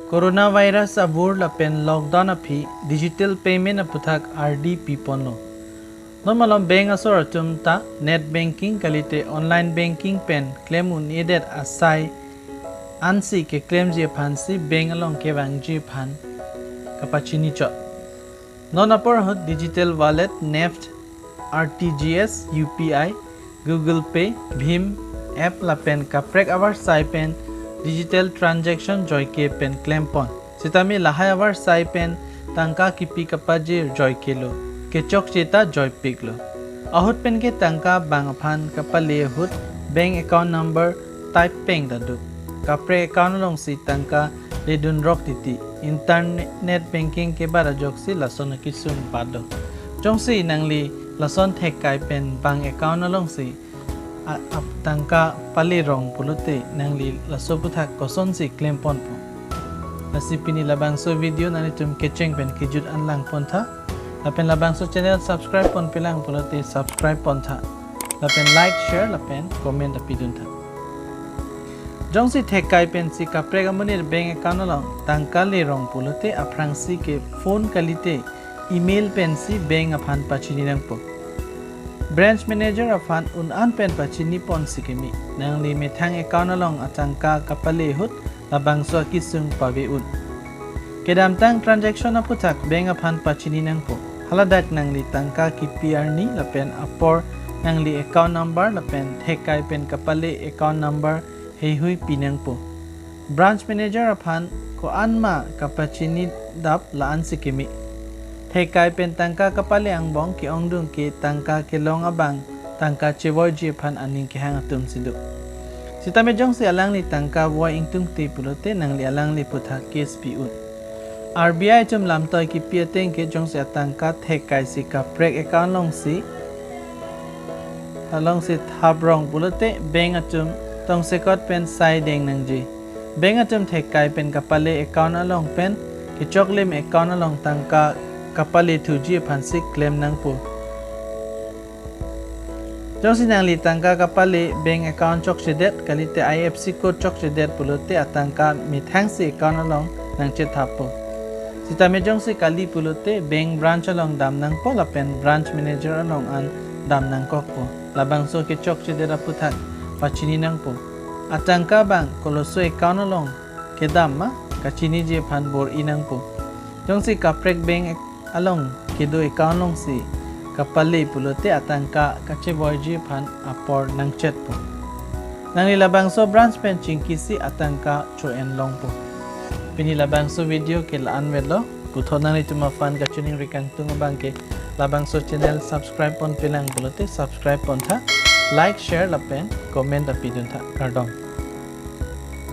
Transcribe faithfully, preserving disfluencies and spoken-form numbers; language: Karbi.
Coronavirus avur lapen lockdown aphi digital payment aputhak ardi piponlo. Non malom bank asor atum ta net banking kalite online banking pen klem un-edet asai ansi keklemji aphansi bank along kevangji aphan kapachini chot. Non apor ahut digital wallet, NEFT, R T G S, U P I, Google Pay, BHIM app lapen kaprek avarsai pen digital transaction joike pen klempon. Sitame lahai avarsai pen tangka kipi kapajir joikelo, kechokche ta joipiklo. Ahut pen ke tangka bang aphan kapale ahut bank account number type peng ta do. Kaprek account alongsi tangka ledun rok titi. Internet banking kebat ajoksi lason akesung pado. Jongsi nangli lason thekkai pen bank account alongsi a, a, tangka pale rong pulote nangli laso aputhak kosonsi klemponpo. Lasi pini labangso video nanglitum kecheng pen kejut an langpontha. Lapen labangso channel subscribe ponpelang pulote subscribe pontha. Lapen like, share, lapen comment ta piduntha. Jongsi thekkai pensi kaprek amonit bank account along tangka le rong pulote aphrangsi ke phone kalite email pensi bank aphan pachini nangpo. Branch manager aphan un-an pen pachiniponsi keme. Nangli methang account along atangka kapale ahut labangso akesung pave un. Kedamtang transaction aputhak bank aphan pachini nangpo. Haladak nangli tangka kipi arni lapen apor nangli account number lapen thekkai pen kapale account number heihui pi nangpo. Branch manager aphan ko-anma kapachinidap la-ansi keme. Thekkai pen tangka kapale angbong ke-ongdung ke tangka kelong abang tangka chevoiji aphan aning kehang atumsi do. Sitame jongsi alangli tangka voi ingtungte pulote nangli alangli aputhak case pi un. R B I atum lamtoi kipi ateng ke jongsi atangka thekkaisi kaprek account alongsi, alongsi thap rong pulote bank atum tongsekot pen sai deng nangji. Bank atum thekkai pen kapale account along pen kechoklim account along tangka kapale thuji aphansi klem nangpo. Jongsi nangli tangka kapale bank account chokchedet kalite I F S C code chokchedet pulote atangka methangsi account along nangchethappo. Sitame jongsi kali pulote bank branch along dam nangpo lapen branch manager along an dam nangkokpo. Labangso kechokchedet aputhak pachini nangpo. Atangka bang koloso account along kedam ma kachiniji aphan bor-i nangpo. Jongsi kaprek bank along kedo account alongsi kapale pulote atangka kachevoiji aphan apor nangchetpo. Nangli labangso branch pen chingkisi atangka cho-en longpo. Pini labangso video ke la-an avelo. Puthot nanglitum aphan kachiningri kangtung abang ke labangso channel subscribe ponpelang pulote subscribe pontha, like, share lapen comment ta piduntha. Kardom.